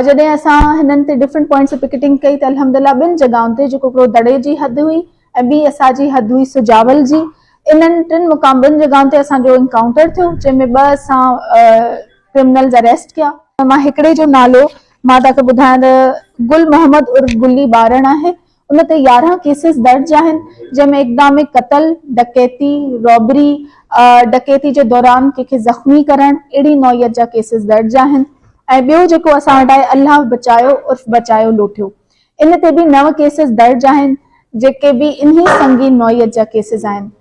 جڏهن اسان هنن تي ڊفرنٽ پوائنٽس تي پڪيٽنگ ڪئي ته الحمدلله ٻن جڳهن تي جيڪو هڪڙو دڙي جي حد هئي ۽ ٻي اسان جي حد هئي سجاول جي انهن ٽن مقام ٻن جڳهن تي اسان جو انڪائونٽر ٿيو جنهن ۾ ٻه اسان ڪرمنلز اريسٽ ڪيا. مان هڪڙي جو نالو مان توهان کي ٻڌايان ته گل محمد عرف گلي ٻارڻ آهي ان تي 11 ڪيسز درج آهن، جنهن ۾ اقدام قتل، ڊڪيتي، رابري، ڊڪيتي جي دوران ڪنهن کي زخمي ڪرڻ اهڙي نوعيت جا ڪيسز درج آهن ۽ ٻيو جيڪو اسان وٽ آهي الله بچايو عرف بچايو لوٺيو ان تي به نو ڪيسز درج آهن جيڪي به انهي سنگين نوعيت جا ڪيسز آهن.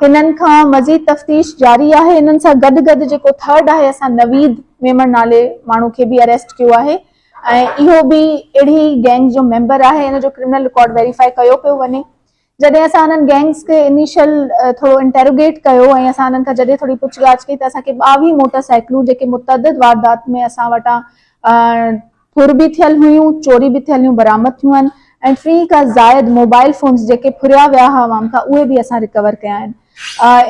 هنن کان مزيد تفتيش جاري آهي. انهن سان گڏ گڏ جيڪو ٿرڊ آهي اسان نويد ميمڻ نالي ماڻهو کي به اريسٽ ڪيو آهي. ۽ اهو به اهڙي ئي گينگ جو ميمبر آهي ان جو ڪرمنل رڪارڊ ويريفائي ڪيو پيو وڃي جڏهن اسان انهن گينگز کي انيشل ٿورو انٽروگيٽ ڪيو ۽ اسان انهن کان جڏهن ٿوري پڇ ڳاڇ ڪئي ته اسان کي 22 موٽر سائيڪلون جيڪي متعدد واردات ۾ اسان وٽان ڦر به ٿيل هيون چوري به ٿيل هيون برآمد ٿيون آهن ۽ 30 کان زائد موبائل فونز جيڪي ڦريا ويا هئا عوام کان اهي به اسان رڪور ڪيا آهن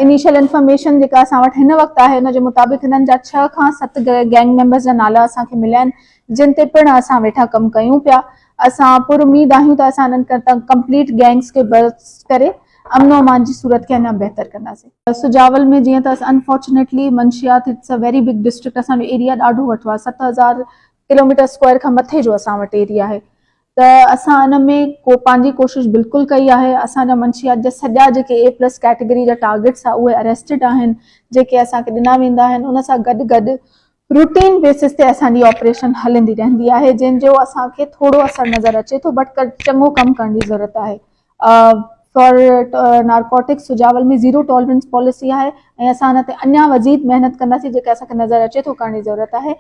انيشل انفارميشن جيڪا اسان وٽ هن وقت آهي ان جي مطابق هنن جا 6 کان 7 گينگ ميمبرز جا نالا اسان کي مليا آهن جن تي پڻ اسان ويٺا ڪم ڪيون پيا اسان پر اميد آهيون ته اسان انهن ڪمپليٽ گينگز کي برسٽ ڪري امن و امان جي صورت کي اڃا بهتر ڪنداسين. سجاول ۾ جيئن ته انفارچونيٽلي منشيات it's a very big district اسان جو ايريا ڏاڍو وٺو آهي 7000 ڪلوميٽر اسڪوائر کان مٿي جو اسان وٽ ايريا آهي ته اسان ان ۾ ڪو پنهنجي ڪوشش بلڪل ڪئي آهي اسان جا منشيات جا سڄا جيڪي اي پلس ڪيٽيگري جا ٽارگيٽس آ اهي اريسٽڊ آهن جيڪي اسان کي ڏنا ويندا آهن ان سان گڏ گڏ روٽين بيسس تي اسان جي آپريشن هلندي رهندي آهي جنهن جو اسان کي ٿورو اثر نظر اچي ٿو بٽ چڱو ڪم ڪرڻ جي ضرورت آهي for narcotics Sujawal ۾ zero tolerance policy آهي ۽ اسان ان تي اڃا وزيد محنت ڪنداسين جيڪا اسان کي نظر اچي ٿو ڪرڻ جي ضرورت آهي.